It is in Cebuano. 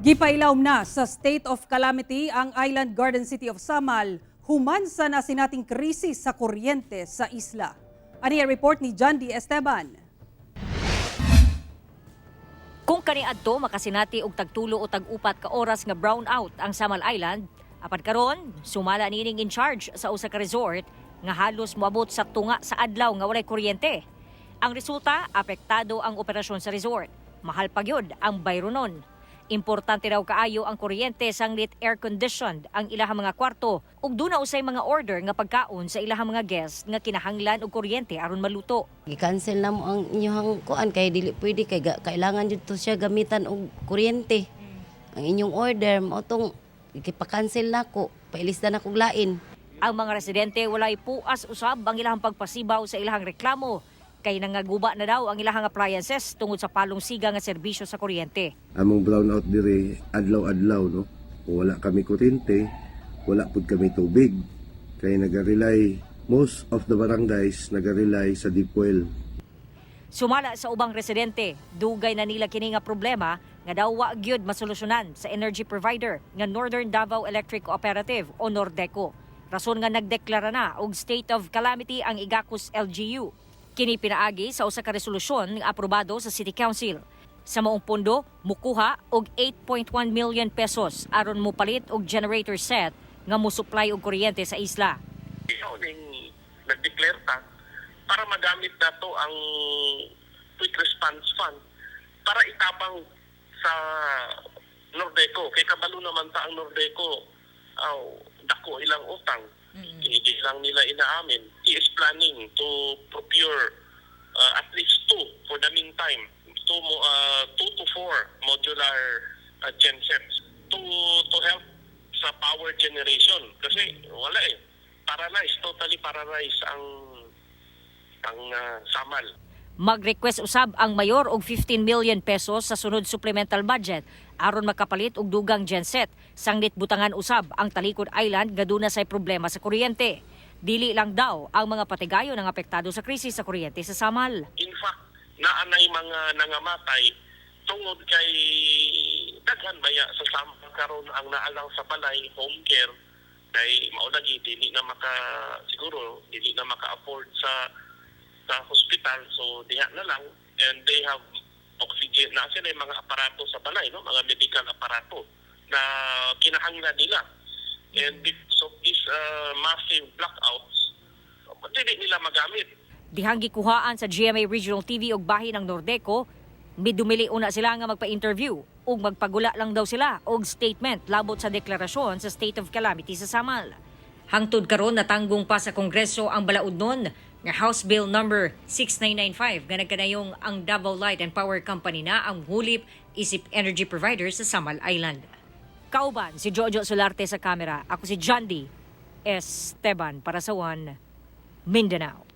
Gipailawom na sa state of calamity ang Island Garden City of Samal human sa nasinating krisis sa kuryente sa isla. Ani ang report ni John D. Esteban. Kung kaniadto makasinati og tagtulo o tag-upat ka oras nga brown out ang Samal Island, apan karon sumala niining in charge sa usa ka resort nga halos moabot sa tunga sa adlaw nga walay kuryente. Ang resulta, apektado ang operasyon sa resort. Mahal pa gyud ang bayronon. Importante raw kaayo ang kuryente sanglit air-conditioned ang ilahang mga kwarto ug duna usay mga order nga pagkaon sa ilahang mga guests nga kinahanglan og kuryente aron maluto. Gi-cancel na mo ang inyong kuan kay dili pwede kay kailangan jud to siya gamitan og kuryente. Ang inyong order mao tong gipa-cancel nako, pailista na kog lain. Ang mga residente, walay puas usab ang ilahang pagpasibaw sa ilahang reklamo kay nangaguba na daw ang ilahang appliances tungod sa palong siga nga serbisyo sa kuryente. Among brownout dire adlaw-adlaw, no. Kung wala kami kuryente, wala pud kami tubig. Kay naga-rely, most of the barangays naga-rely sa deep well. Sumala sa ubang residente, dugay na nila kini nga problema nga daw wa gyud masolusyonan sa energy provider nga Northern Davao Electric Cooperative o Nordeco. Rason nga nagdeklara na og state of calamity ang Igacos LGU. Kini pinaagi sa usa ka resolusyon nga aprobado sa City Council. Sa maong pondo, mukuha og 8.1 million pesos aron mopalit og generator set nga mo-supply og kuryente sa isla. Ikaw ning nag-declare ta para magamit nato ang Quick Response Fund para itabang sa Nordeco. Kay kabalo naman ta ang Nordeco, aw, dako ilang utang. Hindi lang nila inaamin. He is planning to procure at least two for the meantime. Two to four modular gensets to help sa power generation kasi wala eh, paralyzed, totally paralyzed ang Samal. Mag-request usab ang mayor og 15 million pesos sa sunod supplemental budget aron makapalit og dugang genset. Sanglit butangan usab ang Talikod Island nga duna say problema sa kuryente. Dili lang daw ang mga patigayon ang apektado sa krisis sa kuryente sa Samal. In fact, naanay mga nangamatay tungod kay daghan baya sa Samal karon ang naalang sa balay, home care, kay mao lagi dili na maka, siguro dili na maka-afford sa hospital, so diha na lang, and they have oxygen na sila, yung mga aparato sa balay, no, mga medical aparato na kinahanglan nila, and because of these massive blackouts, dili nila magamit. Dihang gikuhaan sa GMA Regional TV og bahin ang Nordeco, midumili una sila nga magpa-interview ug magpagula lang daw sila og statement labot sa deklarasyon sa state of calamity sa Samal. Hangtod karon, natanggong pa sa Kongreso ang balaudnon nga House Bill number 6995 nga nagkanayong ang Davao Light and Power Company na ang hulip isip energy provider sa Samal Island. Kauban si Jojo Solarte sa kamera. Ako si John D. Esteban para sa One Mindanao.